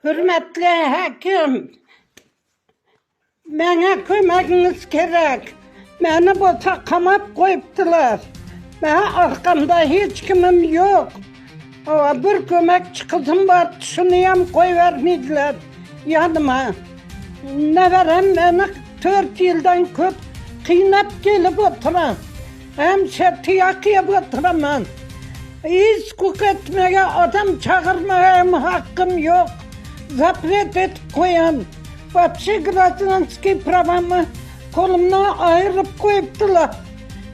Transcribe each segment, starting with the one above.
Hürmetli häkim, maňa kömegiňiz gerek. Meni bolsa kamap goýupdylar. Maňa arkamda hiç kimim ýok. Hawa, bir kömekçi gyzym bar, şunýam goýbermediler ýanyma. Neberem meni dört ýyldan köp kynap gelip oturan. Hemişe tyýak ýep oturaman. Iş-guk etmege, adam çagyrmaga hem hakkym ýok. Zapret edip goýan. Wapşe graždanskiý prawamy golumdan aýryp goýupdylar.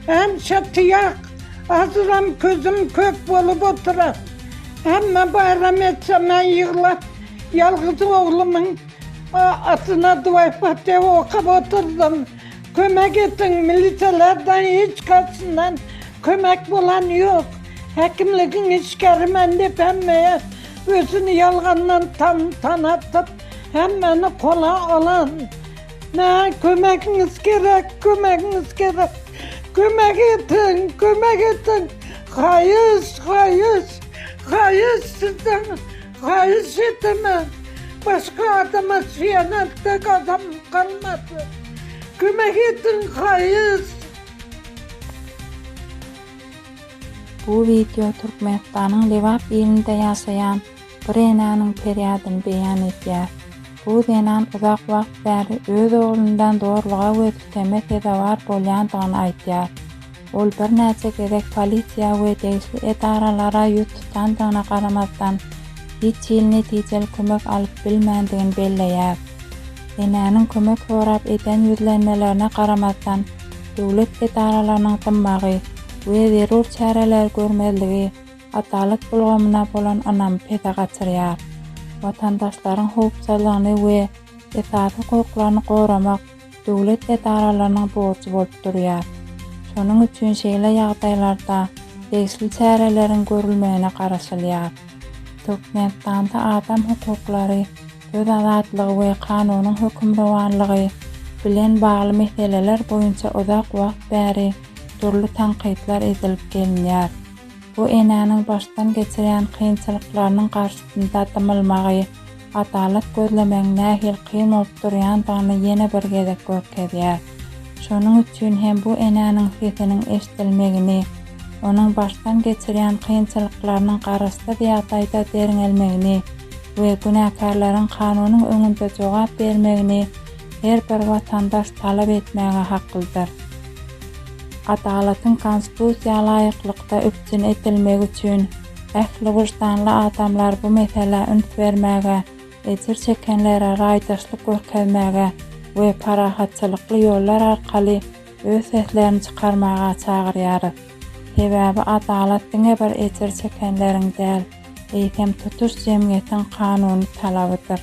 Hemişe tyýak. Azyram közüm kök bolup oturan. Hemme baýram etse men ýyglap, ýalgyz oglumyň atyna duaý-patyha okap oturdym. Kömek ediň, milisiýalardan hiç kaýsyndan kömek bolan ýok. Häkimligiň işgäri men diýip hemmeýe özüni ýalgandan tanadyp hemmeni kola alan. Maňa kömegiňiz gerek, kömegiňiz gerek. Kömek ediň, kömek ediň. Haýyş, haýyş, haýyş sizden haýyş edemen. Başga adama söýenertek adam galmady. Kömek ediň haýyş. Bu wideo Türkmenistanyň Lebap ilinde ýaşaýan bir enäniň perýadyny beýan edýär. Bu zenan uzak wagt bäri öz oglundan zorluga we süteme sezewar bolýandygyny aýdýar. Ol birnäçe gezek polisiýa we degişli edaralara ýüz tutandygyna garamazdan, hiç hili netijeli kömek alyp bilmändigini belleýär. Enäniň kömek sorap eden ýüzlenmelerine garamazdan, döwlet edaralarynyň dymmagy we zerur çäreleri görmezligi adalat ulgamyna bolan ynamy pese gaçyrýar. Watandaşlaryň howpsuzlygyny we esasy hukuklaryny goramak döwlet edaralarynyň borjy bolup durýar. Şonuň üçin şeýle ýagdaýlarda degişli çäreleriň görülmegine garaşylýar. Türkmenistanda adam hukuklary, söz azatlygy we kanunyň hökümrowanlygy bilen bagly meseleler boýunça uzak wagt bäri dürli tankytlar edilip gelinýär. Bu enäniň başdan geçirýän kynçylyklarynyň garşysynda dymylmagy adalat gözlemegiň nähili kyn bolup durýandygyny ýene bir gezek görkezýär. Şonuň üçin hem bu enäniň sesiniň eşidilmegini, onuň başdan geçirýän kynçylyklarynyň garaşsyz ýagdaýda derňelmegini we günäkärleriň kanunyň öňünde jogap bermegini her bir watandaş talap etmäge haklydyr. Adalatyň Konstitusiýa laýyklykda üpjün edilmegi üçin ähli wyždanly adamlar bu meselä üns bermäge, ejir çekenlere raýdaşlyk görkezmäge we parahatçylykly ýollar arkaly öz seslerini çykarmaga çagyrýarys. Sebäbi adalat diňe bir ejir çekenleriň däl, eýsem tutuş jemgyýetiň kanuny talabydyr.